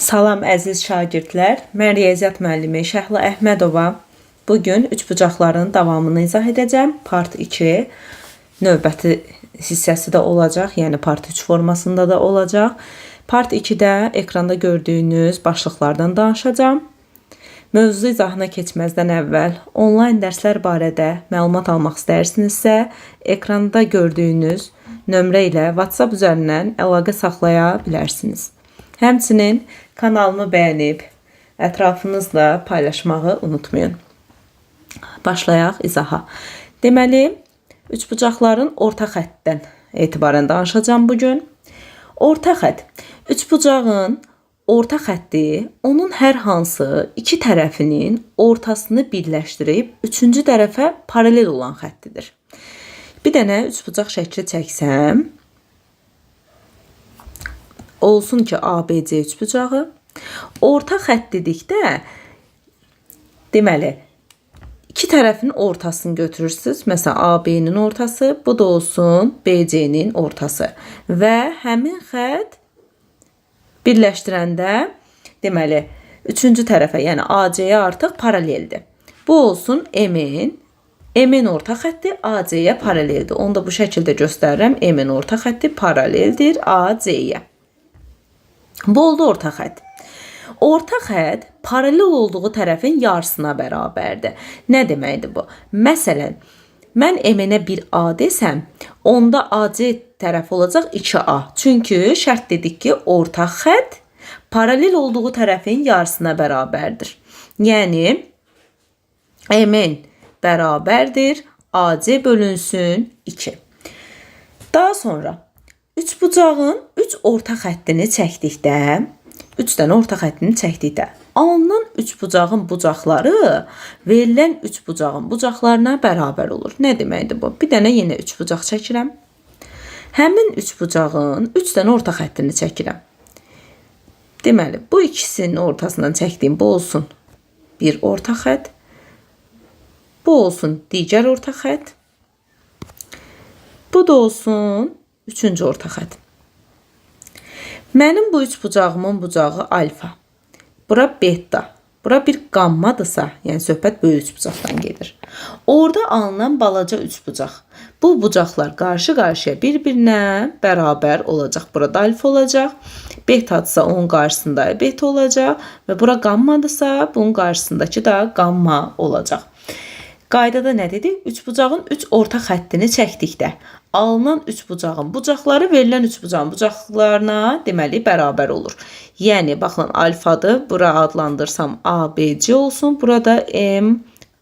Salam əziz şagirdlər. Mən riyaziyyat müəllimi Şəhla Əhmədova. Bu gün üçbucaqların davamını izah edəcəm. Part 2 növbəti hissəsi də olacaq, yəni part 3 formasında da olacaq. Part 2-də ekranda gördüyünüz başlıqlardan danışacağam. Mövzu izahına keçməzdən əvvəl onlayn dərslər barədə məlumat almaq istəyirsinizsə, ekranda gördüyünüz nömrə ilə WhatsApp üzərindən əlaqə saxlaya bilərsiniz. Həmçinin kanalımı bəyənib ətrafınızla paylaşmağı unutmayın. Başlayaq izaha. Deməli, üçbucaqların orta xəttdən etibarən danışacağam bu gün. Orta xətt. Üçbucağın orta xətti onun hər hansı iki tərəfinin ortasını birləşdirib üçüncü tərəfə paralel olan xəttidir. Bir dənə üçbucaq şəkli çəksəm, olsun ki ABC üçbucağı. Orta xətt dedikdə, deməli, iki tərəfin ortasını götürürsünüz. Məsələn, AB-nin ortası, bu da olsun BC-nin ortası. Və həmin xətt birləşdirəndə, deməli, üçüncü tərəfə, yəni AC-yə artıq paraleldir. Bu olsun M-in. M-in orta xətti AC-yə paraleldir. Onu da bu şəkildə göstərirəm. M-in orta xətti paraleldir AC-yə. Bu oldu orta xətt. Orta xətt paralel olduğu tərəfin yarısına bərabərdir. Nə deməkdir bu? Məsələn, mən MN-ə 1A desəm, onda AC tərəfi olacaq 2A. Çünki şərt dedik ki, orta xətt paralel olduğu tərəfin yarısına bərabərdir. Yəni, MN bərabərdir AC bölünsün 2. Daha sonra üçbucağın 3 orta xəttini çəkdikdə, 3 dənə orta xəttini çəkdikdə, alınan üçbucağın bucaqları verilən üçbucağın bucaqlarına bərabər olur. Nə deməkdir bu? Bir dənə yenə üçbucaq çəkirəm. Həmin üçbucağın 3 dənə orta xəttini çəkirəm. Deməli, bu ikisinin ortasından çəkdiyim bu olsun bir orta xətt. Bu olsun digər orta xətt. Bu da olsun üçüncü orta xətt. Mənim bu üçbucağımın bucağı alfa. Bura beta. Bura bir qammadırsa, yəni söhbət böyük üçbucaqdan gedir. Orada alınan balaca üçbucaq. Bu bucaqlar qarşı-qarşıya bir-birinə bərabər olacaq. Burada alfa olacaq. Betadırsa onun qarşısında beta olacaq və bura qammadırsa bunun qarşısındakı da qamma olacaq. Qaydada nə dedik? Üçbucağın 3 orta xəttini çəkdikdə alınan üçbucağın bucaqları verilən üçbucağın bucaqlarına deməli bərabər olur. Yəni baxın alfadır. Bura adlandırsam ABC olsun. Burada M,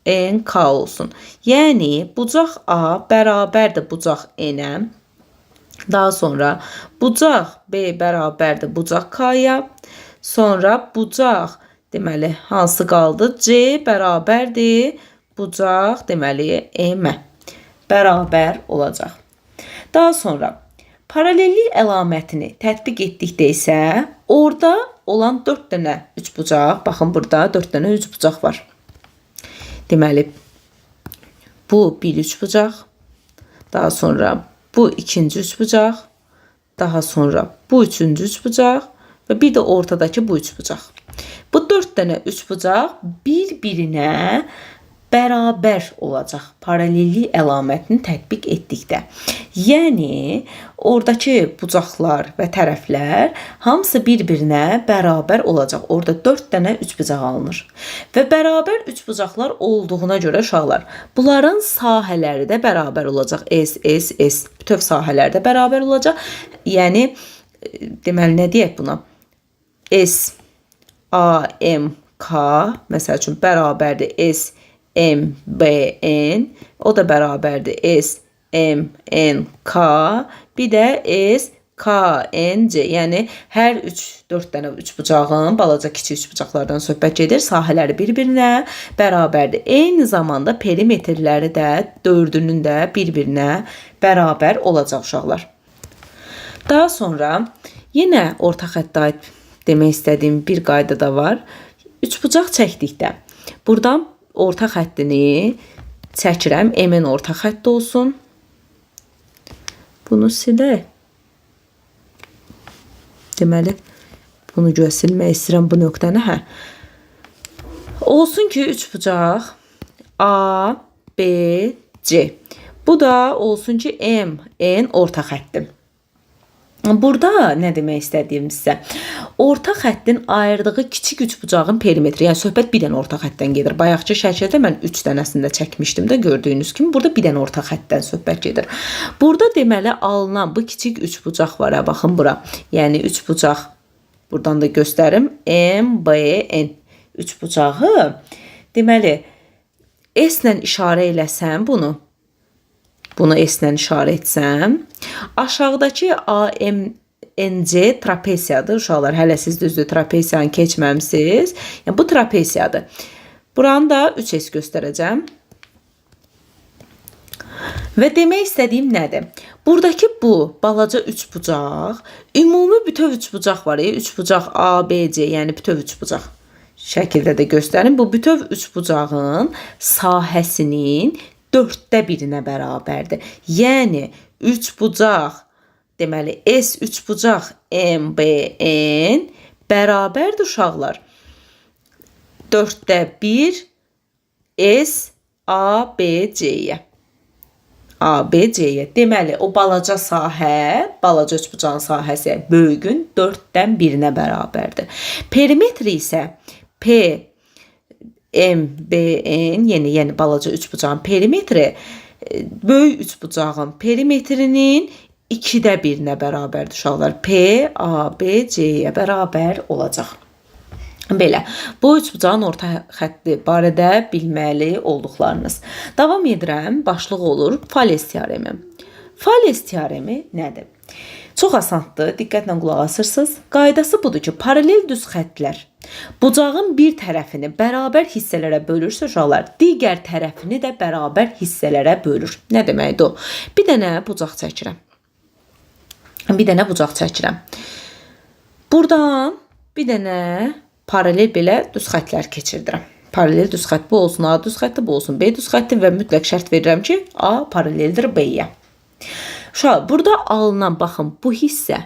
N, K olsun. Yəni bucaq A bərabərdir bucaq N-ə. Daha sonra bucaq B bərabərdir bucaq K-ya. Sonra bucaq deməli hansı qaldı? C bərabərdir bucaq deməli M-ə bərabər olacaq. Daha sonra paralellik əlamətini tətbiq etdikdə isə orada olan 4 dənə üçbucaq, baxın burada 4 dənə üçbucaq var. Deməli bu bir üçbucaq, daha sonra bu ikinci üçbucaq, daha sonra bu üçüncü üçbucaq və bir də ortadakı bu üçbucaq. Bu 4 dənə üçbucaq bir-birinə bərabər olacaq paralellik əlamətini tətbiq etdikdə. Yəni oradakı bucaqlar və tərəflər hamısı bir-birinə bərabər olacaq. Orada 4 dənə üçbucaq alınır. Və bərabər üçbucaqlar olduğuna görə uşaqlar, bunların sahələri də bərabər olacaq. S, S, S bütöv sahələr də bərabər olacaq. Yəni deməli nə deyək buna? S, A, M, K məsəl üçün bərabərdir S, M, B, N. O da bərabərdir S, M, N, K. Bir də S, K, N, C. Yəni hər 3-4 dənə üçbucağın, balaca kiçik üçbucaqlardan söhbət gedir. Sahələri bir-birinə bərabərdir. Eyni zamanda perimetrləri də dördünün də bir-birinə bərabər olacaq uşaqlar. Daha sonra yenə orta xəttə aid demək istədiyim bir qayda da var. Üçbucaq çəkdikdə buradan orta xəttini çəkirəm. M-in orta xətti olsun. Bunu silək. Deməli, Bunu güya silmək istəyirəm bu nöqtəni, hə. Olsun ki, üçbucaq A, B, C. Bu da olsun ki, M, N orta xətti. Burada nə demək istədiyim sizə? Orta xəttin ayırdığı kiçik üçbucağın perimetri, yəni söhbət bir dənə orta xəttdən gedir. Bayaqki şəkildə mən 3 dənəsini də çəkmişdim də gördüyünüz kimi. Burada bir dənə orta xəttdən söhbət gedir. Burada deməli alınan bu kiçik üçbucaq var, ha, baxın bura. Yəni üçbucaq, buradan da göstərim, M, B, N üçbucağı. Deməli, S ilə işarə eləsəm bunu, bunu S ilə işarə etsəm, aşağıdakı A, M, N, C trapesiyadır. Uşaqlar, hələ siz düzdür trapesiyanı keçməmisiniz. Yəni, bu trapesiyadır. Buranı da 3S göstərəcəm. Və demək istədiyim nədir? Buradakı bu balaca üçbucaq, ümumi bütöv üçbucaq var. Üçbucaq A, B, C, yəni bütöv üçbucaq. Şəkildə də göstərim. Bu bütöv üçbucağın sahəsinin 4də 1-inə bərabərdir. Yəni üçbucaq, deməli S üçbucaq M, B, N bərabərdir uşaqlar. 4də 1 S A, B, C-yə. A, B, C-yə. Deməli, o balaca sahə, balaca üçbucağın sahəsi böyüyün 4-dən 1-inə bərabərdir. Perimetri isə P, M, B, N, yəni balaca üçbucağın perimetri, böyük üçbucağın perimetrinin 2-də 1-inə bərabərdir uşaqlar. P, A, B, C-yə bərabər olacaq. Belə, bu üçbucağın orta xətti barədə bilməli olduqlarınız. Davam edirəm, başlıq olur Fales teoremi. Fales teoremi nədir? Çox asandır, diqqətlə qulaq asırsınız. Qaydası budur ki, paralel düz xəttlər bucağın bir tərəfini bərabər hissələrə bölürsə uşaqlar, digər tərəfini də bərabər hissələrə bölür. Nə deməkdir o? Bir dənə bucaq çəkirəm. Bir dənə bucaq çəkirəm. Buradan bir dənə paralel belə düz xəttlər keçirdirəm. Paralel düz xətt bu olsun, A düz xətti, bu olsun, B düz xətti və mütləq şərt verirəm ki, A paraleldir B-yə. Uşaqlar, burada alınan, baxın, bu hissə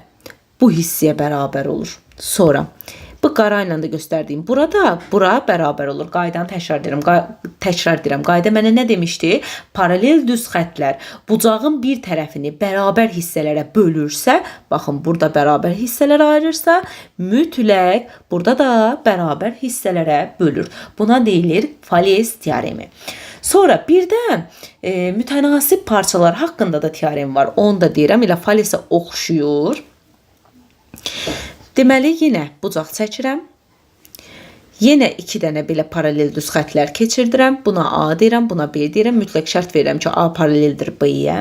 bu hissəyə bərabər olur. Sonra bu qara ilə də göstərdiyim burada bura bərabər olur. Qaydanı təkrar edirəm. Təkrar edirəm. Qayda mənə nə demişdi? Paralel düz xəttlər bucağın bir tərəfini bərabər hissələrə bölürsə, baxın burada bərabər hissələrə ayırırsa, mütləq burada da bərabər hissələrə bölür. Buna deyilir Fales teoremi. Sonra bir də mütənasib parçalar haqqında da teorem var. Onu da deyirəm. Elə Falesə oxşuyur. Deməli, yenə bucaq çəkirəm. Yenə iki dənə belə paralel düz xəttlər keçirdirəm. Buna A deyirəm, buna B deyirəm. Mütləq şərt verirəm ki, A paraleldir B-yə.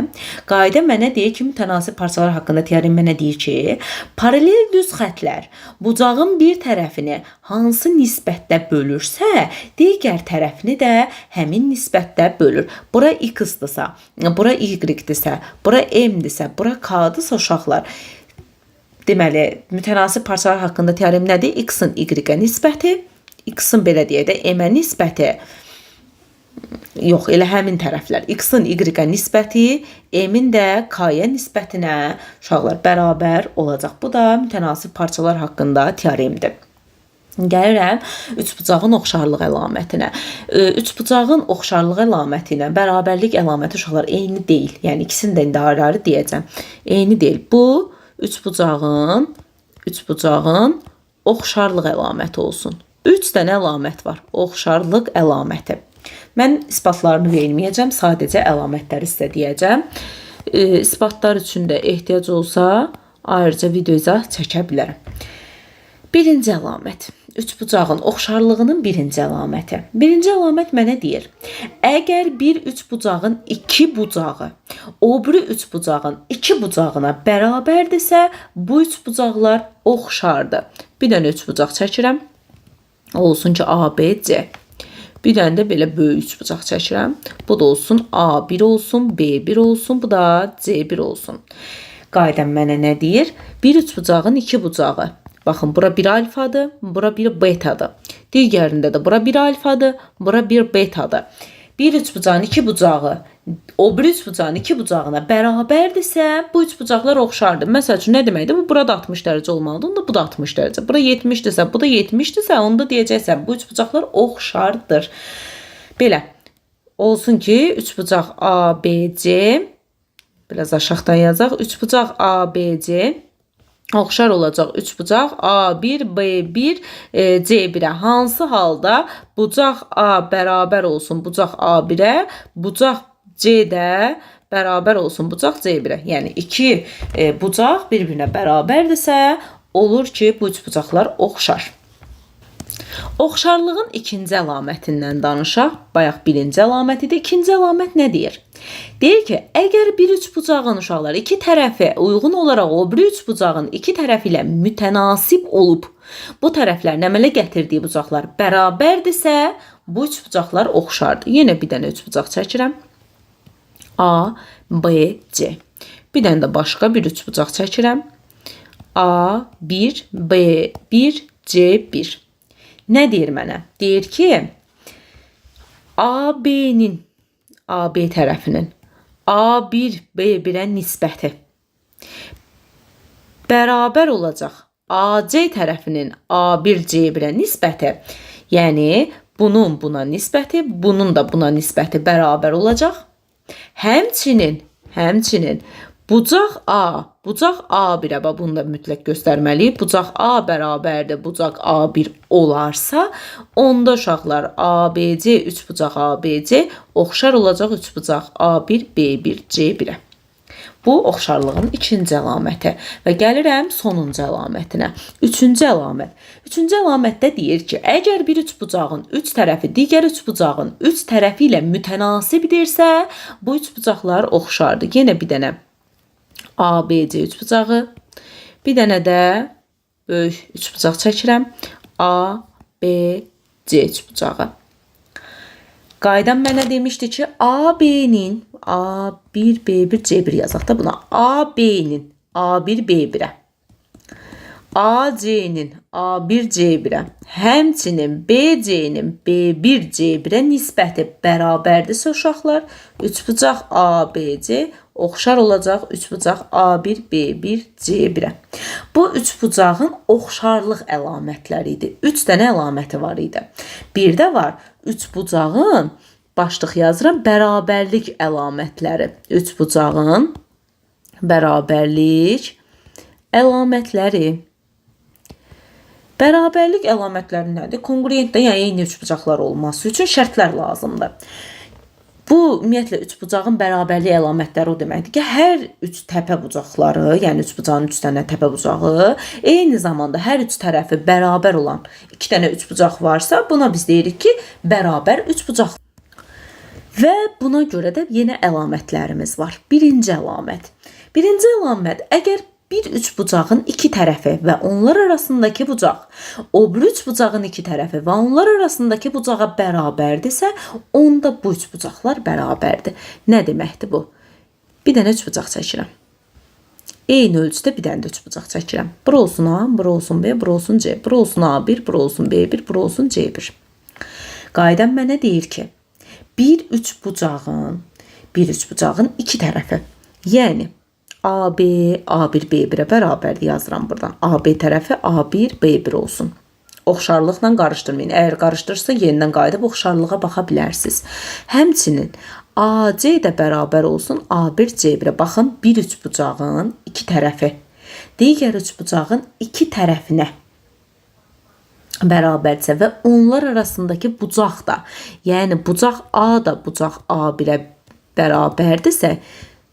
Qayda mənə deyir ki, mütənasib parçalar haqqında teorem mənə deyir ki, paralel düz xəttlər bucağın bir tərəfini hansı nisbətdə bölürsə, digər tərəfini də həmin nisbətdə bölür. Bura X-dırsa, bura Y-dirsə, bura M-dirsə, bura K-dırsa uşaqlar, deməli, mütənasib parçalar haqqında teorem nədir? X-in Y-ə nisbəti, X-in belə deyək də M-ə nisbəti, yox, elə həmin tərəflər. X-in Y-ə nisbəti, M-in də K-ya nisbətinə uşaqlar bərabər olacaq. Bu da mütənasib parçalar haqqında teoremdir. Gəlirəm üçbucağın oxşarlıq əlamətinə. Üçbucağın oxşarlıq əlaməti ilə bərabərlik əlaməti uşaqlar eyni deyil. Yəni ikisini də indi ayrı-ayrı deyəcəm. Eyni deyil. Bu üçbucağın oxşarlıq əlaməti olsun. 3 dənə əlamət var. Oxşarlıq əlaməti. Mən isbatlarını verməyəcəm. Sadəcə əlamətləri sizə deyəcəm. İsbatlar üçün də ehtiyac olsa ayrıca video izah çəkə bilərəm. Birinci əlamət. Üçbucağın oxşarlığının birinci əlaməti. Birinci əlamət mənə deyir, əgər bir üçbucağın iki bucağı o biri üçbucağın iki bucağına bərabərdirsə, bu üçbucaqlar oxşardır. Bir dənə üçbucaq çəkirəm. Olsun ki, A, B, C. Bir dənə də belə böyük üçbucaq çəkirəm. Bu da olsun A1 olsun, B1 olsun, bu da C1 olsun. Qaydam mənə nə deyir? Bir üçbucağın iki bucağı. Baxın, bura bir alfadır, bura bir betadır. Digərində də bura bir alfadır, bura bir betadır. Bir üçbucağın iki bucağı o biri üçbucağın iki bucağına bərabərdirsə, bu üçbucaqlar oxşardır. Məsəl üçün, nə deməkdir? Bu burada 60 dərəcə olmalıdır, onda bu da 60 dərəcə. Bura 70-dirsə, bu da 70-dirsə, onda deyəcəksən, bu üçbucaqlar oxşardır. Belə, olsun ki, üçbucaq ABC, biraz aşağıdan yazaq, üçbucaq ABC oxşar olacaq üçbucaq A1, B1, C1-ə. Hansı halda bucaq A bərabər olsun bucaq A1-ə, bucaq C də bərabər olsun bucaq C1-ə. Yəni iki bucaq bir-birinə bərabərdirsə, olur ki, bu üçbucaqlar oxşar. Oxşarlığın ikinci əlamətindən danışaq. Bayaq birinci əlamət idi. İkinci əlamət nə deyir? Deyir ki, əgər bir üçbucağın uşaqlar iki tərəfi uyğun olaraq o biri üçbucağın iki tərəfi ilə mütənasib olub, bu tərəflərin əmələ gətirdiyi bucaqlar bərabərdirsə, bu üçbucaqlar oxşardır. Yenə bir dənə üçbucaq çəkirəm. A, B, C. Bir dənə də başqa bir üçbucaq çəkirəm. A1, B1, C1. Nə deyir mənə? Deyir ki, AB-nin, AB tərəfinin A1, B1-ə nisbəti bərabər olacaq AC tərəfinin A1, C1-ə nisbəti. Yəni, bunun buna nisbəti, bunun da buna nisbəti bərabər olacaq. Həmçinin bucaq A, bucaq A1-ə, bax bunu da mütləq göstərməliyik. Bucaq A bərabərdir, bucaq A1 olarsa, onda uşaqlar ABC, üçbucaq ABC oxşar olacaq üçbucaq A1, B1, C1-ə. Bu, oxşarlığın ikinci əlaməti. Və gəlirəm sonuncu əlamətinə. Üçüncü əlamət. Üçüncü əlamətdə deyir ki, əgər bir üçbucağın üç tərəfi digər üçbucağın üç tərəfi ilə mütənasibdirsə, bu üçbucaqlar oxşardır. Yenə bir dənə ABC üçbucağı, bir dənə də böyük üçbucaq çəkirəm. A, B, C üçbucağı. Qaydam mənə demişdi ki, AB-nin A1, B1, C1 yazaq da buna. AB-nin A1, B1-ə, AC-nin A1, C1-ə, həmçinin BC-nin B1, C1-ə nisbəti bərabərdirsə uşaqlar, üçbucaq ABC oxşar olacaq üçbucaq A1, B1, C1-ə. Bu üçbucağın oxşarlıq əlamətləri idi. 3 dənə əlaməti var idi. Bir də var üçbucağın, başlıq yazıram, bərabərlik əlamətləri. Üçbucağın bərabərlik əlamətləri. Bərabərlik əlamətləri nədir? Konqruentdə, yəni eyni üçbucaqlar olması üçün şərtlər lazımdır. Bu, ümumiyyətlə, üçbucağın bərabərlik əlamətləri o deməkdir ki, hər üç təpə bucaqları, yəni üçbucağın üç dənə təpə bucağı, eyni zamanda hər üç tərəfi bərabər olan iki dənə üçbucaq varsa, buna biz deyirik ki, bərabər üçbucaq. Və buna görə də yenə əlamətlərimiz var. Birinci əlamət. Birinci əlamət, əgər bir üçbucağın iki tərəfi və onlar arasındakı bucaq o biri üçbucağın iki tərəfi və onlar arasındakı bucağa bərabərdirsə, onda bu üçbucaqlar bərabərdir. Nə deməkdir bu? Bir dənə üçbucaq çəkirəm. Eyni ölçüdə bir dənə də üçbucaq çəkirəm. Bura olsun A, bura olsun B, bura olsun C, bura olsun A1, bura olsun B1, bura olsun C1. Qaydam mənə deyir ki, bir üçbucağın iki tərəfi, yəni AB, A1, B1-ə bərabərdir yazıram buradan. AB tərəfi A1, B1 olsun. Oxşarlıqla qarışdırmayın. Əgər qarışdırırsa, yenidən qayıdıb oxşarlığa baxa bilərsiniz. Həmçinin AC də bərabər olsun A1, C1-ə. Baxın, bir üçbucağın iki tərəfi digər üçbucağın iki tərəfinə bərabərdirsə və onlar arasındakı bucaq da, yəni bucaq A da bucaq A1-ə bərabərdirsə,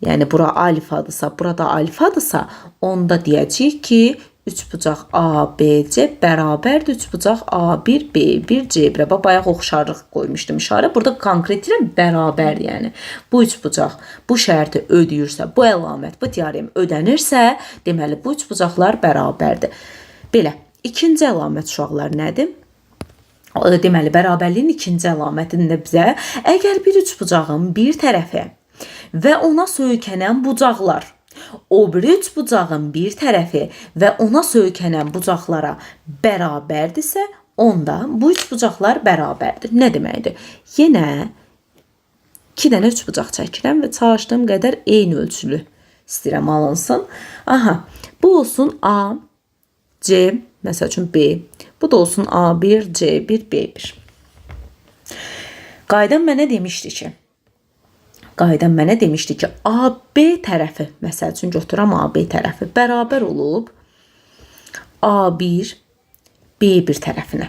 yəni bura alfadırsa, burada alfadırsa, onda deyəcəyik ki, üçbucaq ABC bərabərdir üçbucaq A1, B1, C1-ə. Bax, bayaq oxşarlıq qoymuşdum işarə. Burada konkret deyirəm, bərabər, yəni. Bu üçbucaq bu şərti ödəyirsə, bu əlamət, bu teorem ödənirsə, deməli bu üçbucaqlar bərabərdir. Belə, ikinci əlamət uşaqlar nədir? Deməli, bərabərliyin ikinci əlamətində bizə, əgər bir üçbucağın bir tərəfi və ona söykənən bucaqlar o biri üçbucağın bir tərəfi və ona söykənən bucaqlara bərabərdirsə, onda bu üçbucaqlar bərabərdir. Nə deməkdir? Yenə 2 dənə üçbucaq çəkirəm və çalışdığım qədər eyni ölçülü istəyirəm alınsın. Aha, bu olsun A, C, məsəl üçün B. Bu da olsun A1, C1, B1. Qaydam mənə demişdi ki, AB tərəfi, məsəl üçün götürəm AB tərəfi bərabər olub A1, B1 tərəfinə.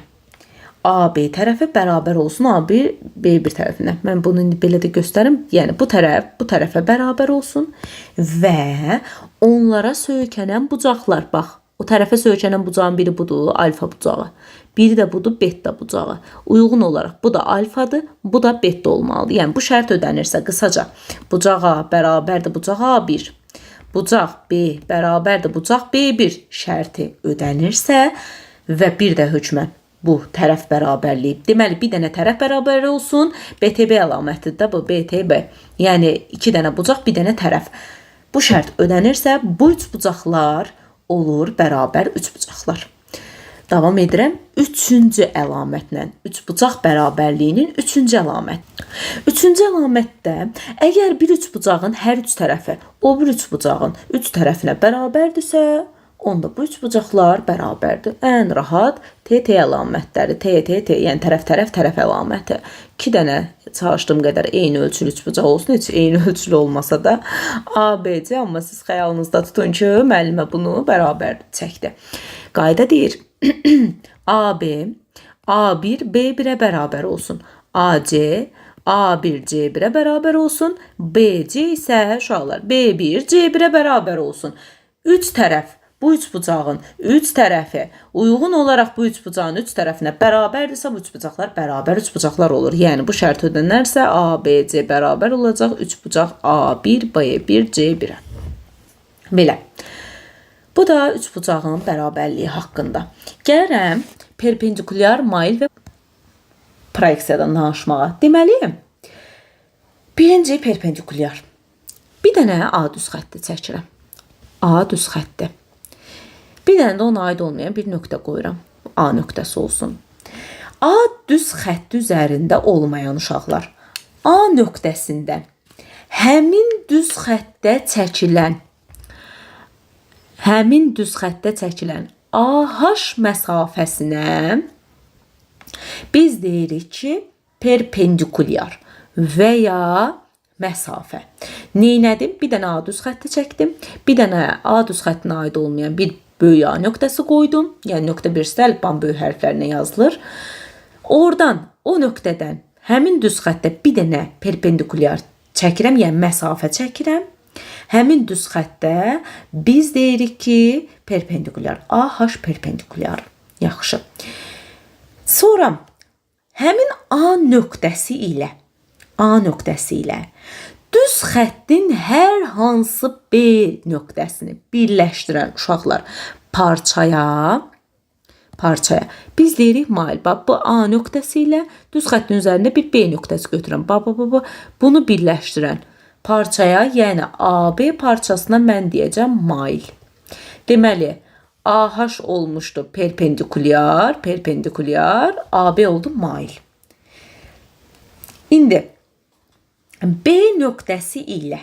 AB tərəfi bərabər olsun A1, B1 tərəfinə. Mən bunu indi belə də göstərim. Yəni bu tərəf bu tərəfə bərabər olsun və onlara söykənən bucaqlar, bax, o tərəfə söykənən bucağın biri budur, alfa bucağı. Biri də budur, beta bucağı. Uyğun olaraq bu da alfadır, bu da beta olmalıdır. Yəni bu şərt ödənirsə qısaca bucaq A bərabərdir bucaq A1, bucaq B bərabərdir bucaq B1 şərti ödənirsə və bir də hökmən bu tərəf bərabərliyi. Deməli, bir dənə tərəf bərabər olsun. BTB əlamətidir də bu, BTB. Yəni, 2 dənə bucaq, bir dənə tərəf. Bu şərt ödənirsə, bu üç bucaqlar olur bərabər üç bucaqlar. Davam edirəm. Üçüncü əlamətlə. Üçbucaq bərabərliyinin üçüncü əlaməti. Üçüncü əlamətdə əgər bir üçbucağın hər üç tərəfi o bir üçbucağın üç tərəfinə bərabərdirsə, onda bu üçbucaqlar bərabərdir. Ən rahat TT əlamətləri, T, T, T, yəni tərəf, tərəf, tərəf əlaməti. 2 dənə çalışdığım qədər eyni ölçülü üçbucaq olsun, heç eyni ölçülü olmasa da A, B, C, amma siz xəyalınızda tutun ki, müəllimə bunu bərabər çəkdi. Qayda deyir, AB, A1, B1-ə bərabər olsun. AC, A1, C1-ə bərabər olsun. BC isə uşaqlar, B1, C1-ə bərabər olsun. Üç tərəf. Bu üçbucağın üç tərəfi uyğun olaraq bu üçbucağın üç tərəfinə bərabərdirsə, bu üçbucaqlar bərabər üçbucaqlar olur. Yəni bu şərt ödənərsə A, B, C bərabər olacaq üçbucaq A1, B1, C1-ə. Belə. Bu da üçbucağın bərabərliyi haqqında. Gəlirəm perpendikulyar, mail və proyeksiyadan danışmağa. Deməli, birinci perpendikulyar. Bir dənə A düz xətti çəkirəm. A düz xətti. Bir dənə də ona aid olmayan bir nöqtə qoyuram. A nöqtəsi olsun. A düz xətti üzərində olmayan uşaqlar A nöqtəsindən həmin düz xəttə çəkilən AH məsafəsinə biz deyirik ki, perpendikulyar və ya məsafə. Neynədim? Bir dənə A düz xətti çəkdim. Bir dənə A düz xəttinə aid olmayan bir böyük A nöqtəsi qoydum. Yəni nöqtə bir əlifban böyük hərflərlə yazılır. Oradan, o nöqtədən həmin düz xəttə bir dənə perpendikulyar çəkirəm, yəni məsafə çəkirəm. Həmin düz xəttə biz deyirik ki, perpendikulyar. AH perpendikulyar. Yaxşı. Sonra həmin A nöqtəsi ilə düz xəttin hər hansı B nöqtəsini birləşdirən uşaqlar parçaya biz deyirik mail. Bax, bu A nöqtəsi ilə düz xəttin üzərində bir B nöqtəsi götürürəm. Bax, bax, bax, bunu birləşdirən parçaya, yəni AB parçasına mən deyəcəm mail. Deməli, AH olmuşdu perpendikulyar, AB oldu mail. İndi B nöqtəsi ilə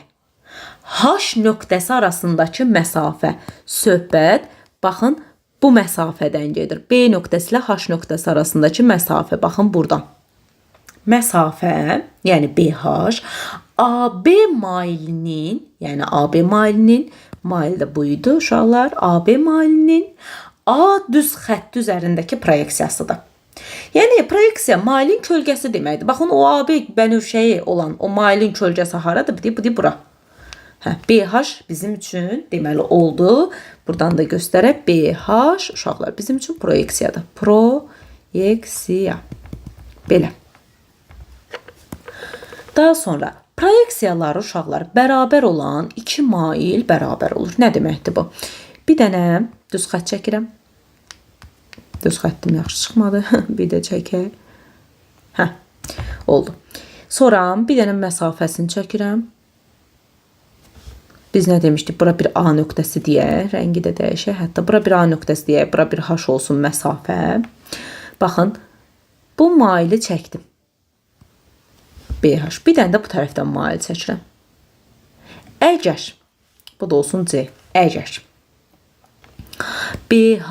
H nöqtəsi arasındakı məsafə, söhbət, baxın, bu məsafədən gedir. B nöqtəsi ilə H nöqtəsi arasındakı məsafə, baxın buradan. Məsafə, yəni BH, AB mailinin, yəni AB mailinin, mail də bu idi uşaqlar, AB mailinin A düz xətti üzərindəki proyeksiyasıdır. Yəni proyeksiya mailin kölgəsi deməkdir. Baxın, o AB bənövşəyi olan o mailin kölgəsi haradır? Bu deyir, bura. Hə, BH bizim üçün deməli oldu. Buradan da göstərək. BH uşaqlar bizim üçün proyeksiyadır. Proyeksiya. Belə. Daha sonra proyeksiyaları uşaqlar bərabər olan iki mail bərabər olur. Nə deməkdir bu? Bir dənə düz xətt çəkirəm. Düz xəttim yaxşı çıxmadı. Bir də çəkək. Hə, oldu. Sonra bir dənə məsafəsini çəkirəm. Biz nə demişdik? Bura bir A nöqtəsi deyək. Rəngi də dəyişək. Hətta bura bir A nöqtəsi deyək. Bura bir H olsun məsafə. Baxın, bu maili çəkdim. BH. Bir dənə də bu tərəfdən mail çəkirəm. Əgər, bu da olsun C, əgər BH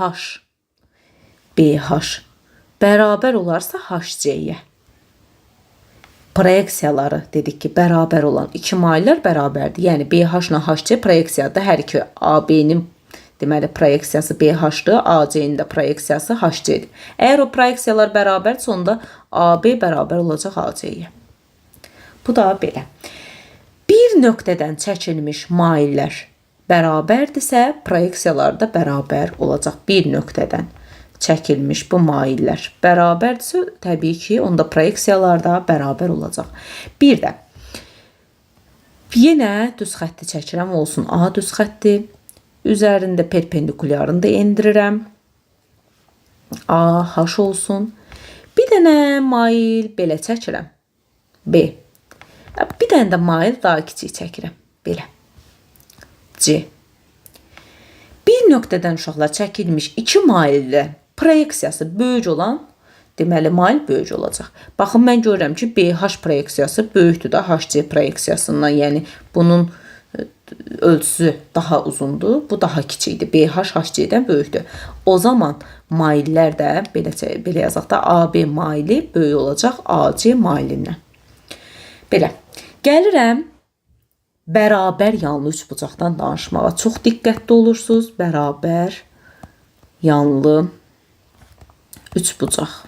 bərabər olarsa HC-yə, proyeksiyaları dedik ki, bərabər olan iki maillər bərabərdir. Yəni BH ilə HC proyeksiyada hər iki AB-nin deməli proyeksiyası BH-dır, AC-nin də proyeksiyası HC-dir. Əgər o proyeksiyalar bərabərdirsə, onda AB bərabər olacaq AC-yə. Bu da belə. Bir nöqtədən çəkilmiş maillər bərabərdirsə, proyeksiyalar da bərabər olacaq. Bir nöqtədən çəkilmiş bu maillər bərabərdirsə, təbii ki, onda proyeksiyalar da bərabər olacaq. Bir də yenə düz xətti çəkirəm, olsun A düz xətti. Üzərində perpendikulyarını da endirirəm. A, H olsun. Bir dənə mail belə çəkirəm. B. Bir dənə də mail daha kiçik çəkirəm. Belə. C. Bir nöqtədən uşaqlar çəkilmiş iki maillə proyeksiyası böyük olan, deməli mail böyük olacaq. Baxın, mən görürəm ki, BH proyeksiyası böyükdür də HC proyeksiyasından. Yəni bunun ölçüsü daha uzundur, bu daha kiçikdir. BH HC-dən böyükdür. O zaman maillər də belə yazaq da AB maili böyük olacaq AC mailindən. Belə. Gəlirəm bərabər yanlı üçbucaqdan danışmağa. Çox diqqətli olursunuz. Bərabər yanlı üçbucaq.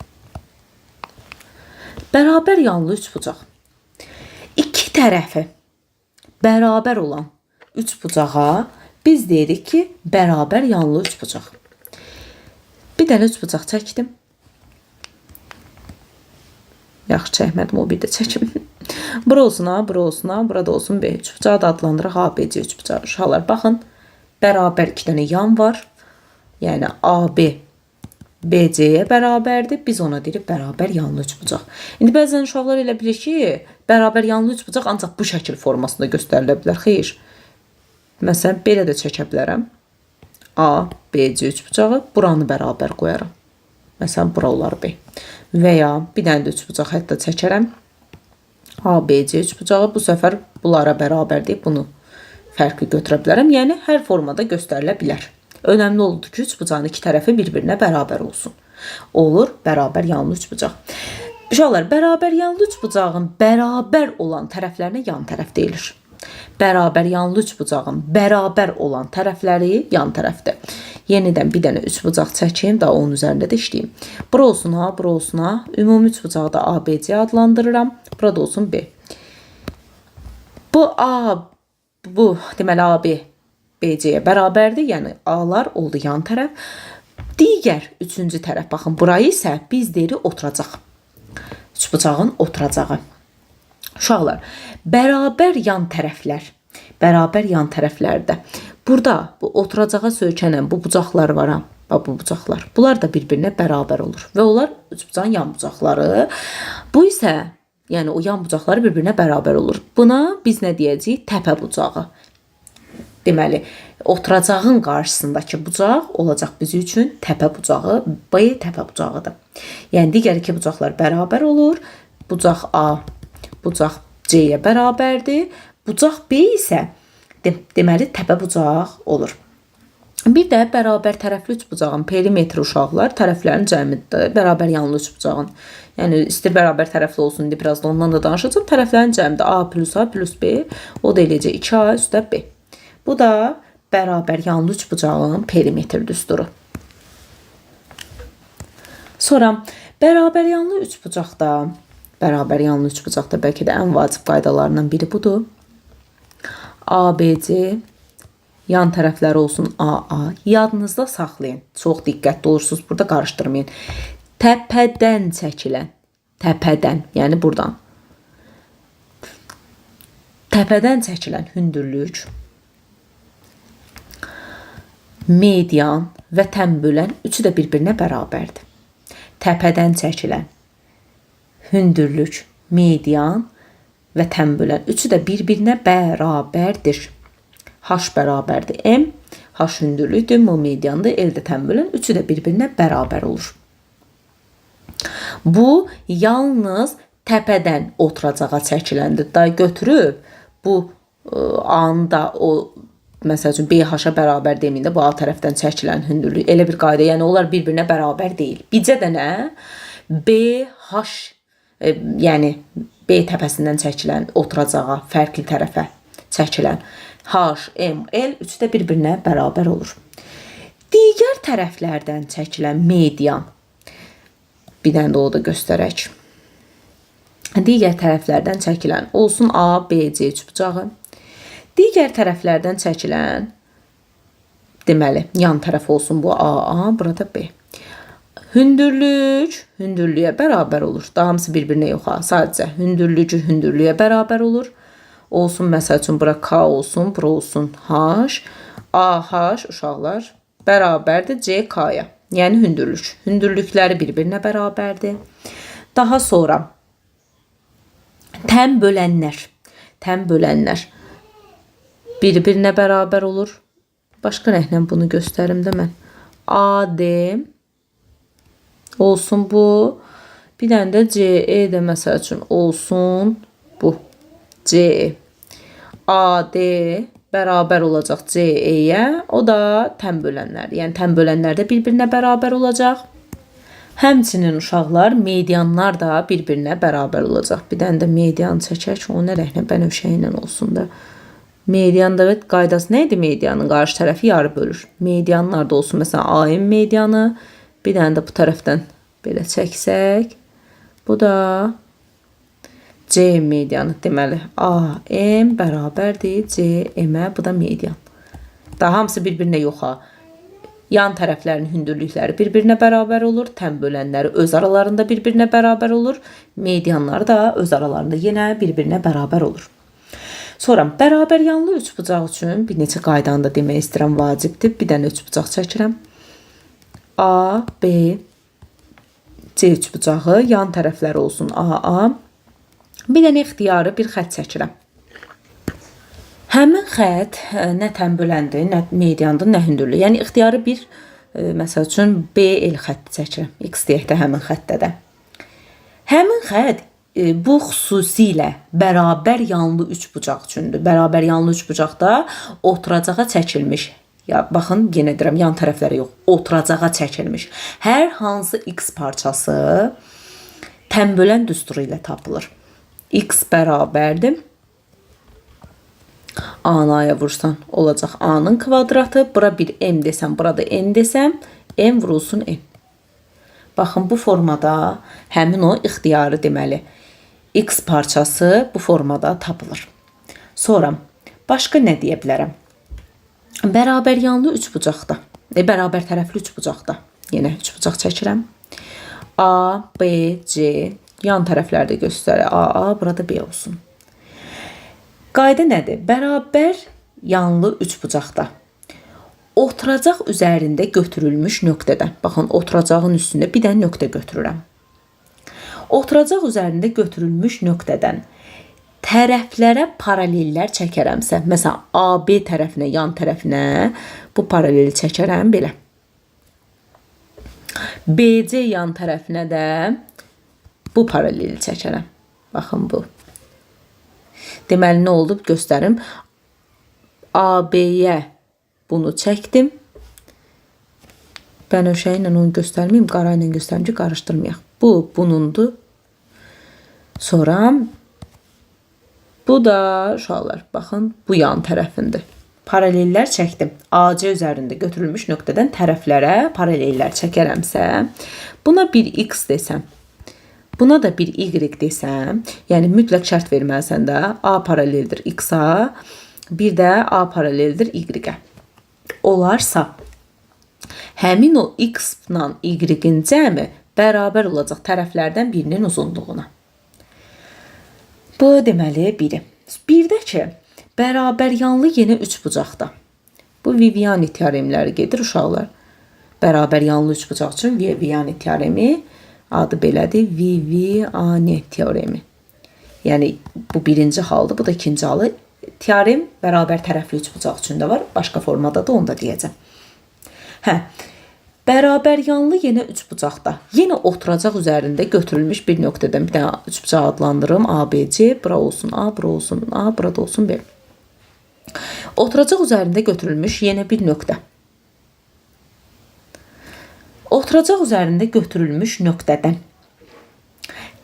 Bərabər yanlı üçbucaq. İki tərəfi bərabər olan üçbucağa biz deyirik ki, bərabər yanlı üçbucaq. Bir dənə üçbucaq çəkdim. Yaxşı çəkmədim, o bir də çəkim. Bura olsun A, bura olsun A, burada olsun B. Üçbucağı da adlandıraq ABC üçbucağı. Uşaqlar, baxın, bərabər iki dənə yan var. Yəni AB BC-yə bərabərdir. Biz ona deyirik bərabər yanlı üçbucaq. İndi bəzən uşaqlar elə bilir ki, bərabər yanlı üçbucaq ancaq bu şəkil formasında göstərilə bilər. Xeyr. Məsələn, belə də çəkə bilərəm. A, B, C üçbucağı buranı bərabər qoyaram. Məsələn, bura olar B. Və ya bir dənə də üçbucaq hətta çəkərəm. A, B, C üçbucağı bu səfər bunlara bərabər deyib bunu fərqli götürə bilərəm. Yəni, hər formada göstərilə bilər. Önəmli oldu ki, üçbucağın iki tərəfi bir-birinə bərabər olsun. Olur bərabər yanlı üçbucaq. Uşaqlar, bərabər yanlı üçbucağın bərabər olan tərəflərinə yan tərəf deyilir. Bərabər yanlı üçbucağın bərabər olan tərəfləri yan tərəfdir. Yenidən bir dənə üçbucaq çəkim, daha onun üzərində də işləyim. Bura olsun A, bura olsun A. Ümumi üçbucağı da ABC adlandırıram. Burada olsun B. Bu A, bu deməli AB BC-yə bərabərdir. Yəni A-lar oldu yan tərəf. Digər üçüncü tərəf, baxın, burayı isə biz deyirik oturacaq. Üçbucağın oturacağı. Uşaqlar, bərabər yan tərəflər, bərabər yan tərəflərdə burada bu oturacağa söykənən bu bucaqlar var ha, bax bu bucaqlar. Bunlar da bir-birinə bərabər olur və onlar üçbucağın yan bucaqları. Bu isə, yəni o yan bucaqları bir-birinə bərabər olur. Buna biz nə deyəcəyik? Təpə bucağı. Deməli, oturacağın qarşısındakı bucaq olacaq bizim üçün təpə bucağı, B təpə bucağıdır. Yəni digər iki bucaqlar bərabər olur. Bucaq A bucaq C-yə bərabərdir. Bucaq B isə deməli təpə bucaq olur. Bir də bərabər tərəfli üçbucağın perimetri uşaqlar tərəflərin cəmidir. Bərabər yanlı üçbucağın. Yəni istər bərabər tərəfli olsun indi biraz da ondan da danışacağam. Tərəflərin cəmidir A plus A plus B. O da eləyəcək 2A üstə B. Bu da bərabər yanlı üçbucağın perimetr düsturu. Sonra bərabər yanlı üçbucaqda, bərabər yanlı üçbucaqda bəlkə də ən vacib qaydalarından biri budur. ABC yan tərəfləri olsun AA. Yadınızda saxlayın. Çox diqqətli olursunuz. Burada qarışdırmayın. Təpədən çəkilən, təpədən, yəni buradan. Təpədən çəkilən hündürlük, median və tənbölən üçü də bir-birinə bərabərdir. Təpədən çəkilən hündürlük, median və tənbölən üçü də bir-birinə bərabərdir. H bərabərdir M, H hündürlükdür, M mediandır, L də tənbölən, üçü də bir-birinə bərabər olur. Bu yalnız Təpədən oturacağa çəkiləndir. Da götürüb bu A-nı da o məsəl üçün BH-a bərabər deməyində bu A tərəfdən çəkilən hündürlük elə bir qayda, yəni onlar bir-birinə bərabər deyil. Bircə dənə BH, yəni B təpəsindən çəkilən oturacağa, fərqli tərəfə çəkilən H, M, L üçü də bir-birinə bərabər olur. Digər tərəflərdən çəkilən median, bir dənə də o da göstərək. Digər tərəflərdən çəkilən olsun A, B, C üçbucağı. Digər tərəflərdən çəkilən, deməli, yan tərəf olsun bu A, A, burada B. Hündürlük hündürlüyə bərabər olur. Daha hamısı bir-birinə yox ha. Sadəcə hündürlücü hündürlüyə bərabər olur. Olsun məsəl üçün bura K olsun, bura olsun H. AH uşaqlar bərabərdir CK-ya. Yəni hündürlük. Hündürlükləri bir-birinə bərabərdir. Daha sonra tən bölənlər. Tən bölənlər bir-birinə bərabər olur. Başqa rənglə bunu göstərim də mən. AD olsun bu. Bir dənə də CE də məsəl üçün olsun bu. CE. AD bərabər olacaq CE-yə. O da tən bölənlər. Yəni tən bölənlər də bir-birinə bərabər olacaq. Həmçinin uşaqlar medianlar da bir-birinə bərabər olacaq. Bir dənə də median çəkək. O nə rənglə? Bənövşə ilə olsun da. Median da evet, qaydası nə idi medianın? Qarşı tərəfi yarı bölür. Medianlar da olsun. Məsələn AM medianı. Bir dənə də bu tərəfdən belə çəksək. Bu da C medianı. Deməli AM bərabərdir CM-ə. Bu da median. Daha hamısı bir-birinə yox ha. Yan tərəflərin hündürlükləri bir-birinə bərabər olur. Tən bölənləri öz aralarında bir-birinə bərabər olur. Medianları da öz aralarında yenə bir-birinə bərabər olur. Sonra bərabər yanlı üçbucaq üçün bir neçə qaydanı da demək istəyirəm, vacibdir. Bir dənə üçbucaq çəkirəm. A, B, C üçbucağı yan tərəfləri olsun A, A. Bir dənə ixtiyarı bir xətt çəkirəm. Həmin xətt nə tən böləndir, nə mediandır, nə hündürlük. Yəni ixtiyarı bir, məsəl üçün BL xətti çəkirəm. X deyək də həmin xəttdə də. Həmin xətt bu xüsusilə bərabər yanlı üçbucaq üçündür. Bərabər yanlı üçbucaqda oturacağa çəkilmiş. Ya baxın, yenə deyirəm, yan tərəflərə yox, oturacağa çəkilmiş. Hər hansı x parçası tənbölən düsturu ilə tapılır. X bərabərdir. A-nı A-ya vursan olacaq A-nın kvadratı. Bura bir M desəm, burada N desəm, M vurulsun N. Baxın, bu formada həmin o ixtiyarı deməli X parçası bu formada tapılır. Sonra başqa nə deyə bilərəm? Bərabər yanlı üçbucaqda, bərabər tərəfli üçbucaqda yenə üçbucaq çəkirəm. A, B, C yan tərəflərdə göstərir. A, A, burada B olsun. Qayda nədir? Bərabər yanlı üçbucaqda oturacaq üzərində götürülmüş nöqtədə. Baxın, oturacağın üstündə bir dənə nöqtə götürürəm. Oturacaq üzərində götürülmüş nöqtədən tərəflərə paralellər çəkərəmsə, məsələn, AB tərəfinə, yan tərəfinə bu paraleli çəkərəm belə. BC yan tərəfinə də bu paraleli çəkərəm. Baxın bu. Deməli, nə oldu? Göstərim. AB-yə bunu çəkdim. Bənövşə ilə onu göstərməyim, qara ilə göstərim ki, qarışdırmayaq. Bu, bunundur. Sonra bu da uşaqlar, baxın, bu yan tərəfindir. Paralellər çəkdim. AC üzərində götürülmüş nöqtədən tərəflərə paralellər çəkərəmsə, buna bir X desəm, buna da bir Y desəm, yəni mütləq şərt verməlisən də A paraleldir X-a, bir də A paraleldir Y-ə. Olarsa, həmin o X-la Y-in cəmi bərabər olacaq tərəflərdən birinin uzunluğuna. Bu deməli biri. Bir də ki, bərabər yanlı yenə üçbucaqda. Bu Viviani teoremləri gedir uşaqlar. Bərabər yanlı üçbucaq üçün Viviani teoremi adı belədir. Viviani teoremi. Yəni bu birinci haldır, bu da ikinci halı. Teorem bərabər tərəfli üçbucaq üçün də var. Başqa formada da onu da deyəcəm. Hə. Bərabər yanlı yenə üçbucaqda. Yenə oturacaq üzərində götürülmüş bir nöqtədən bir dənə üçbucaq adlandırım. A, B, C, bura olsun A, bura olsun A, burada olsun B. Oturacaq üzərində götürülmüş yenə bir nöqtə. Oturacaq üzərində götürülmüş nöqtədən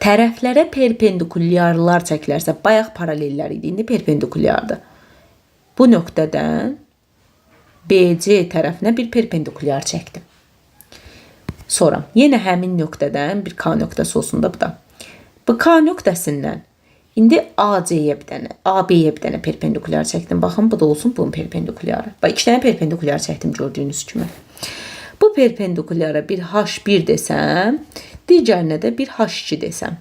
tərəflərə perpendikulyarlar çəkilərsə, bayaq paralellər idi, indi perpendikulyardır. Bu nöqtədən BC tərəfinə bir perpendikulyar çəkdim. Sonra yenə həmin nöqtədən bir K nöqtəsi olsun da bu da. Bu K nöqtəsindən indi AC-yə bir dənə, AB-yə bir dənə perpendikulyar çəkdim. Baxın, bu da olsun bunun perpendikulyarı. Bax, iki dənə perpendikulyar çəkdim gördüyünüz kimi. Bu perpendikulyara bir H1 desəm, digərinə də bir H2 desəm.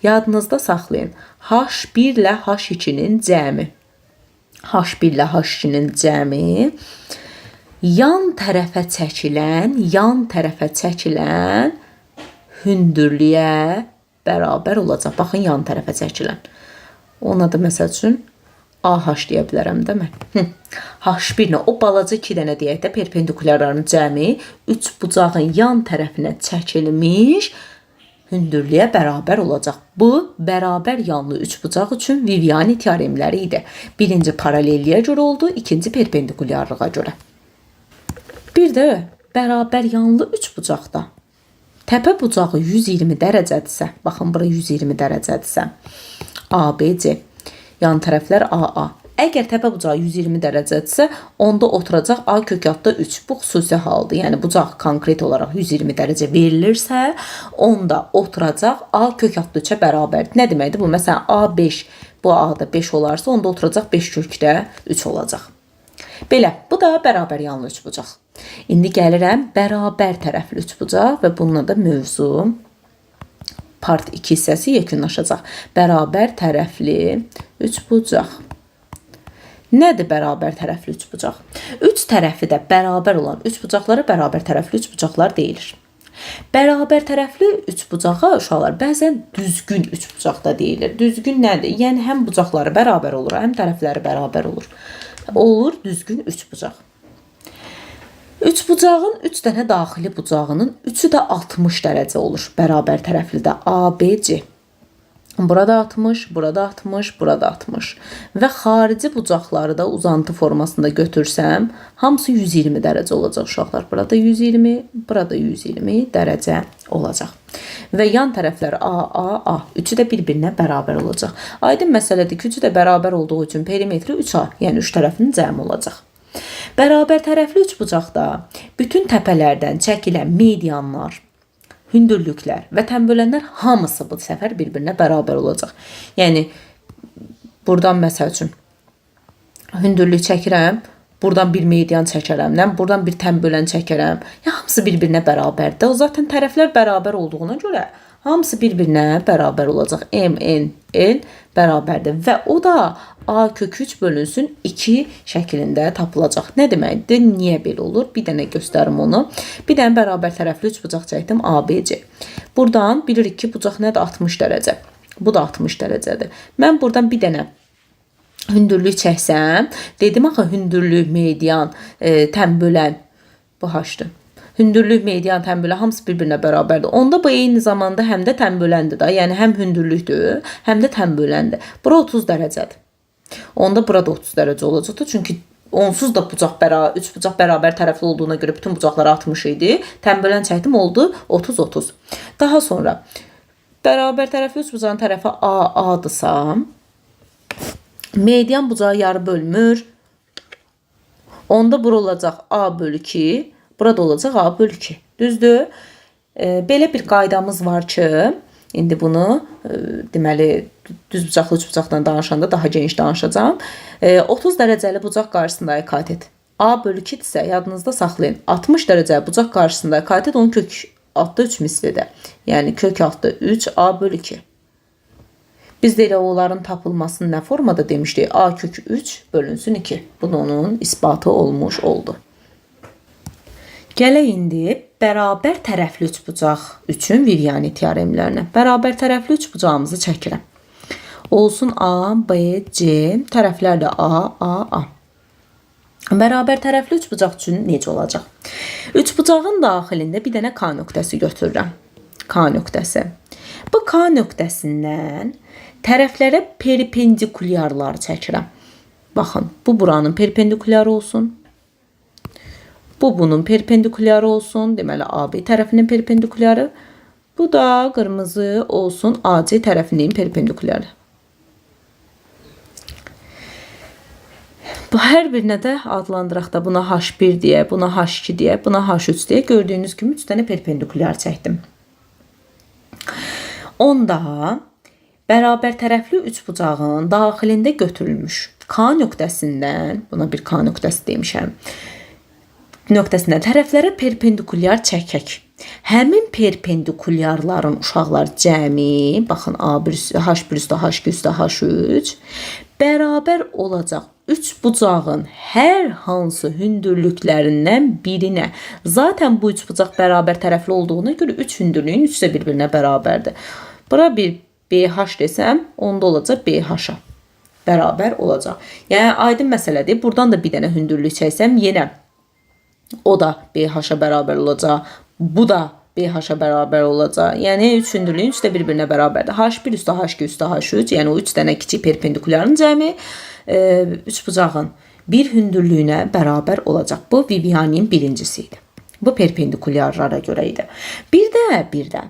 Yadınızda saxlayın. H1 ilə H2-nin cəmi. H1 ilə H2-nin cəmi yan tərəfə çəkilən, yan tərəfə çəkilən hündürlüyə bərabər olacaq. Baxın, yan tərəfə çəkilən. Ona da məsəl üçün AH deyə bilərəm də mən. H1 ilə o balaca 2 dənə deyək də perpendikulyarların cəmi üç bucağın yan tərəfinə çəkilmiş hündürlüyə bərabər olacaq. Bu, bərabər yanlı üçbucaq üçün Viviani teoremləri idi. Birinci paralelliyə görə oldu, ikinci perpendikulyarlığa görə. Bir də bərabər yanlı üçbucaqda təpə bucağı 120 dərəcədirsə, baxın bura 120 dərəcədirsə, ABC, yan tərəflər AA. Əgər təpə bucağı 120 dərəcədirsə, onda oturacaq A kök altda 3. Bu xüsusi haldır. Yəni bucaq konkret olaraq 120 dərəcə verilirsə, onda oturacaq A kök altda 3-ə bərabərdir. Nə deməkdir bu? Məsələn, A5, bu A-da 5 olarsa, onda oturacaq 5 kökdə 3 olacaq. Belə, bu da bərabər yanlı üçbucaq. İndi gəlirəm bərabər tərəfli üçbucaq və bununla da mövzu part 2 hissəsi yekunlaşacaq. Bərabər tərəfli üçbucaq. Nədir bərabər tərəfli üçbucaq? Üç tərəfi də bərabər olan üçbucaqlara bərabər tərəfli üçbucaqlar deyilir. Bərabər tərəfli üçbucağa uşaqlar bəzən düzgün üçbucaq da deyilir. Düzgün nədir? Yəni həm bucaqları bərabər olur, həm tərəfləri bərabər olur. Olur düzgün üçbucaq. Üçbucağın 3 dənə daxili bucağının üçü də 60 dərəcə olur. Bərabər tərəfli də A, B, C. Burada 60, burada 60, burada 60. Və xarici bucaqları da uzantı formasında götürsəm, hamısı 120 dərəcə olacaq uşaqlar. Burada 120, burada 120 dərəcə olacaq. Və yan tərəflər A, A, A. Üçü də bir-birinə bərabər olacaq. Aydın məsələdir ki, üçü də bərabər olduğu üçün perimetri 3A, yəni üç tərəfinin cəmi olacaq. Bərabər tərəfli üçbucaqda bütün təpələrdən çəkilən medianlar, hündürlüklər və tənbölənlər hamısı bu səfər bir-birinə bərabər olacaq. Yəni buradan məsəl üçün hündürlük çəkirəm, buradan bir median çəkərəm, buradan bir tənbölən çəkərəm. Yəni hamısı bir-birinə bərabərdir. O zaten tərəflər bərabər olduğuna görə hamısı bir-birinə bərabər olacaq. M, N, L bərabərdir və o da A kök 3 bölünsün 2 şəklində tapılacaq. Nə deməkdir? Niyə belə olur? Bir dənə göstərim onu. Bir dənə bərabər tərəfli üçbucaq çəkdim ABC. Buradan bilirik ki, bucaq nədir? 60 dərəcə. Bu da 60 dərəcədir. Mən buradan bir dənə hündürlük çəksəm, dedim axı hündürlük, median, tənbölən bu H-dır. Hündürlük, median, tənbölən hamısı bir-birinə bərabərdir. Onda bu eyni zamanda həm də tənböləndir da. Yəni həm hündürlükdür, həm də tənböləndir. Bura 30 dərəcədir. Onda burada 30 dərəcə olacaqdır. Çünki onsuz da bucaq üç bucaq bərabər tərəfli olduğuna görə bütün bucaqlar 60 idi. Tənbölən çəkdim oldu 30-30. Daha sonra bərabər tərəfli üç bucağın tərəfi A, A-dırsa, median bucağı yarı bölmür. Onda bura olacaq A bölü 2. Burada olacaq A bölü 2. Düzdür? Belə bir qaydamız var ki, indi bunu deməli düz bucaqlı üç bucaqdan danışanda daha geniş danışacağam. 30 dərəcəli bucaq qarşısında katet A bölü 2 isə yadınızda saxlayın. 60 dərəcəli bucaq qarşısında katet onun kök altda 3 mislidir. Yəni kök altda 3 A bölü 2. Biz də elə onların tapılmasını nə formada demişdik? A kök 3 bölünsün 2. Bu da onun isbatı olmuş oldu. Gələk indi bərabər tərəfli üçbucaq üçün Viviani teoremlərinə. Bərabər tərəfli üçbucağımızı çəkirəm. Olsun A, B, C, tərəflər də A, A, A. Bərabər tərəfli üçbucaq üçün necə olacaq? Üçbucağın daxilində bir dənə K nöqtəsi götürürəm. K nöqtəsi. Bu K nöqtəsindən tərəflərə perpendikulyarlar çəkirəm. Baxın, bu buranın perpendikulyarı olsun. Bu bunun perpendikulyarı olsun. Deməli, AB tərəfinin perpendikulyarı. Bu da qırmızı olsun AC tərəfinin perpendikulyarı. Bu hər birinə də adlandıraq da buna H1 deyə, buna H2 deyə, buna H3 deyə gördüyünüz kimi 3 dənə perpendikulyar çəkdim. Onda bərabər tərəfli üçbucağın daxilində götürülmüş K nöqtəsindən, buna bir K nöqtəsi demişəm, nöqtəsindən tərəflərə perpendikulyar çəkək. Həmin perpendikulyarların uşaqlar cəmi, baxın A1, H1 üstə H2 üstə H3 bərabər olacaq üçbucağın hər hansı hündürlüklərindən birinə. Zaten bu üçbucaq bərabər tərəfli olduğuna görə üç hündürlüyün üçü də bir-birinə bərabərdir. Bura bir BH desəm, onda olacaq BH-a bərabər olacaq. Yəni aydın məsələdir. Buradan da bir dənə hündürlük çəksəm, yenə o da BH-a bərabər olacaq. Bu da BH-a bərabər olacaq. Yəni üç hündürlüyün üçü də bir-birinə bərabərdir. H1 üstə H2 üstə H3, yəni o üç dənə kiçik perpendikulyarın cəmi üçbucağın bir hündürlüyünə bərabər olacaq. Bu Viviani'nin birincisi idi. Bu perpendikulyarlara görə idi. Bir də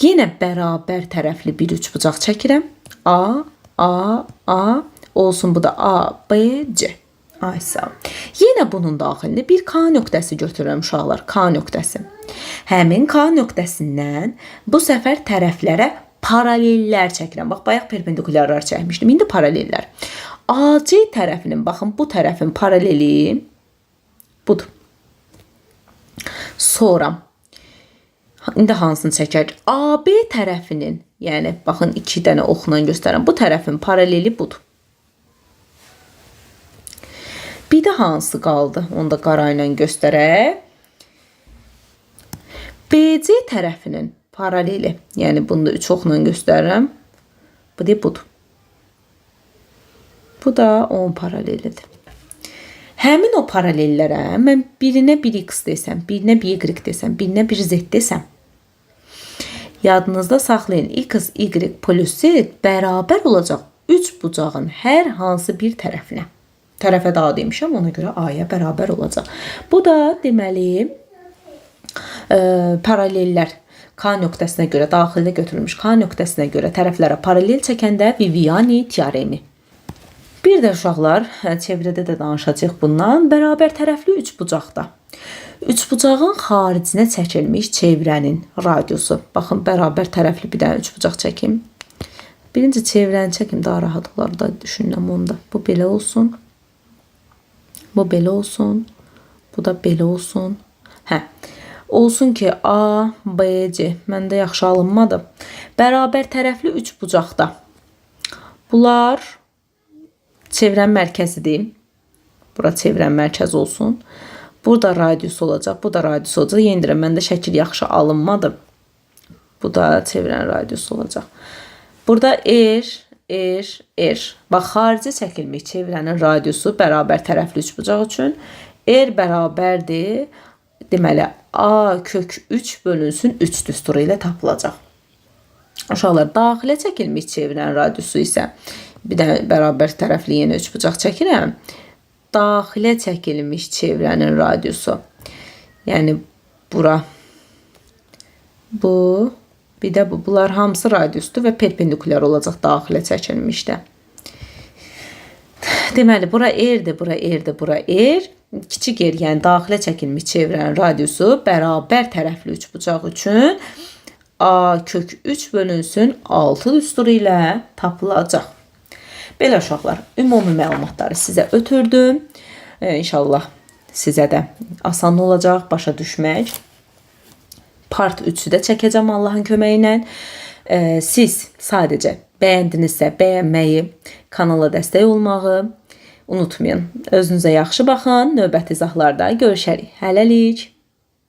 yenə bərabər tərəfli bir üçbucaq çəkirəm. A, A, A olsun, bu da A, B, C. Ay sağ ol. Yenə bunun daxilində bir K nöqtəsi götürürəm uşaqlar. K nöqtəsi. Həmin K nöqtəsindən bu səfər tərəflərə paralellər çəkirəm. Bax, bayaq perpendikulyarlar çəkmişdim. İndi paralellər. AC tərəfinin, baxın, bu tərəfin paraleli budur. Sonra indi hansını çəkək? AB tərəfinin, yəni baxın, iki dənə oxla göstərirəm. Bu tərəfin paraleli budur. Bir də hansı qaldı? Onu da qara ilə göstərək. BC tərəfinin paraleli, yəni bunu da üç oxla göstərirəm. Bu da budur. Bu da onun paralelidir. Həmin o paralellərə mən birinə bir x desəm, birinə bir y desəm, birinə bir z desəm, yadınızda saxlayın, x, y plus z bərabər olacaq üç bucağın hər hansı bir tərəfinə. Tərəfə daha demişəm, ona görə A-ya bərabər olacaq. Bu da deməli paralellər. K nöqtəsinə görə, daxildə götürülmüş K nöqtəsinə görə tərəflərə paralel çəkəndə Viviani teoremi. Bir də uşaqlar, çevrədə də danışacağıq bundan. Bərabər tərəfli üçbucaqda. Üçbucağın xaricinə çəkilmiş çevrənin radiusu. Baxın, bərabər tərəfli bir dənə üçbucaq çəkim. Birinci çevrəni çəkim, daha rahat olar da düşünürəm onda. Bu belə olsun. Bu belə olsun. Bu da belə olsun. Hə. Olsun ki, A, B, C. Məndə yaxşı alınmadı. Bərabər tərəfli üçbucaqda. Bunlar çevrənin mərkəzidir. Bura çevrənin mərkəzi olsun. Burada radius olacaq. Bu da radius olacaq. Yenə deyirəm, məndə şəkil yaxşı alınmadı. Bu da çevrənin radiusu olacaq. Burada R, R, R. Bax, xaricə çəkilmiş çevrənin radiusu bərabər tərəfli üçbucaq üçün R bərabərdir. Deməli, A kök 3 bölünsün 3 düsturu ilə tapılacaq. Uşaqlar, daxilə çəkilmiş çevrənin radiusu isə bir də bərabər tərəfli yenə üçbucaq çəkirəm. Daxilə çəkilmiş çevrənin radiusu. Yəni bura, bu, bir də bu. Bunlar hamısı radiusdur və perpendikulyar olacaq daxilə çəkilmişdə. Deməli, bura R-dir, bura R-dir, bura R. Kiçik R, yəni daxilə çəkilmiş çevrənin radiusu bərabər tərəfli üçbucaq üçün A kök 3 bölünsün 6 düsturu ilə tapılacaq. Belə uşaqlar, ümumi məlumatları sizə ötürdüm. İnşallah sizə də asan olacaq başa düşmək. Part 3-ü də çəkəcəm Allahın köməyi ilə. Siz sadəcə bəyəndinizsə bəyənməyi, kanala dəstək olmağı unutmayın. Özünüzə yaxşı baxın. Növbəti izahlarda görüşərik. Hələlik.